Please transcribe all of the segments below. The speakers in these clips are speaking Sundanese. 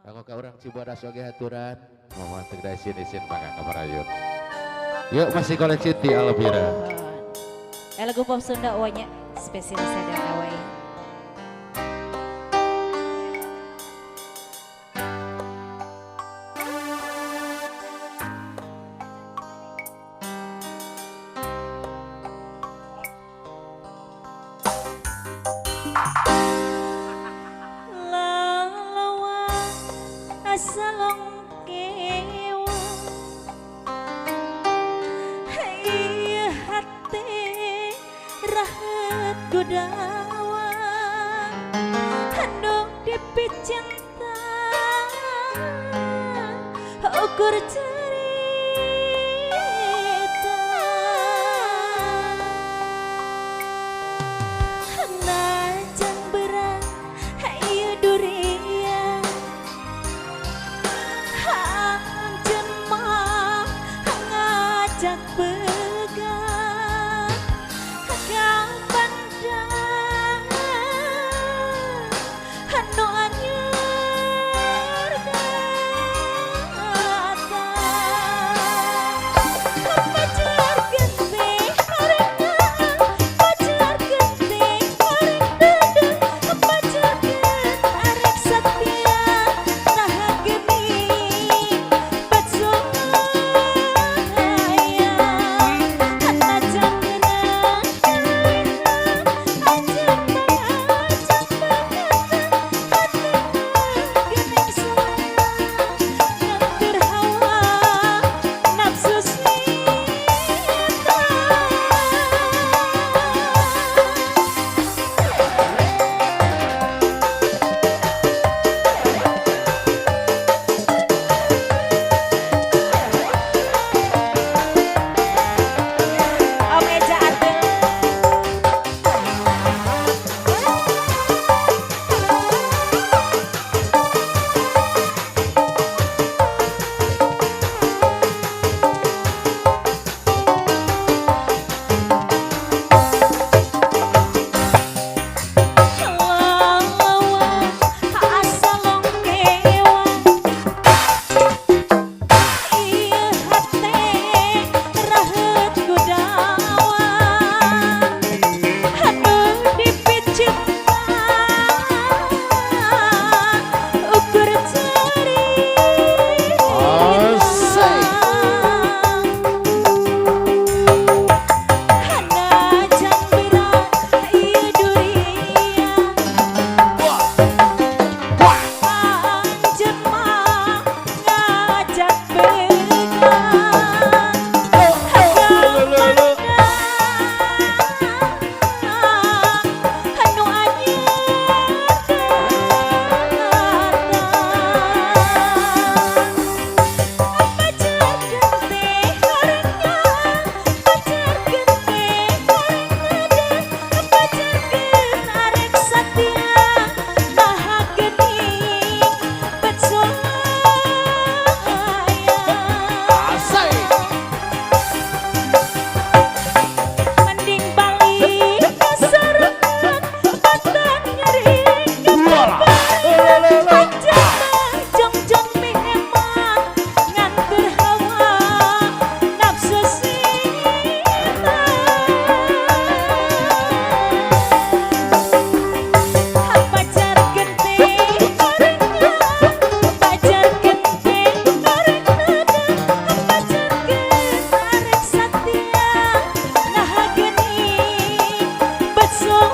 Kanggo ka urang Cibodas oge haturan. Mohon teu da isin-isin mangga ka parayun. Yuk masih koleksi ti Alvira. Lagu pop Sunda wanya spesial sedang awai. Lalawa asalong kewa hei hati rahat godawa handuk dipicinta ukur cerita najan berat ieu durian anjeun mah ngajak pegang kapan dah anu anyar datang pacar gede harga pacar gede harga pacar arek setia nah geni bersaya najan nafsu sita. Om Eja Atul. Lalawa asalong kewa ieu hate raheut godawa anu dipicinta ukur cerita Asik. najan berat ieu durian anjeun mah ngajak pegang anu anyar datang pacar gede harga pacar gede harga pacar arek satia nah geuning bersaya. Asik. Mending balik ke surga batan nyeri anjeun mah jongjong mihemah nganter hawa nafsu sita. Pacar gede harga pacar gede harga pacar arek satia nah geuning bersaya.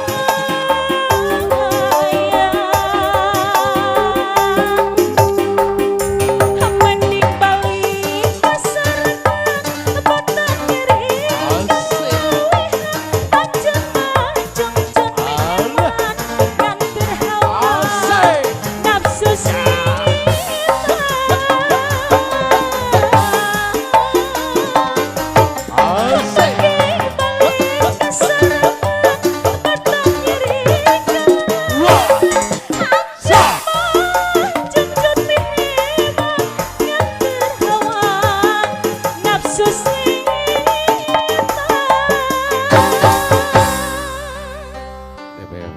Mending balik ke surga batan nyeri anjeun mah jongjong mihemah nganter hawa Asik. nafsu sita. Asik. Balik ke surga batan nyeri Wah. anjeun mah jongjong mihemah nganter hawa nafsu sita. TBM.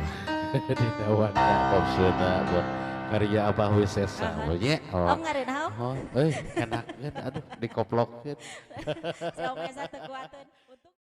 Dina Wanda pop Sunda buat Karya Abah Wisesa nya. Oh. Om ngareunah, Om. Oh, euy, enakeun aduh dikoplokkeun. Si Om Esa teu kuateun.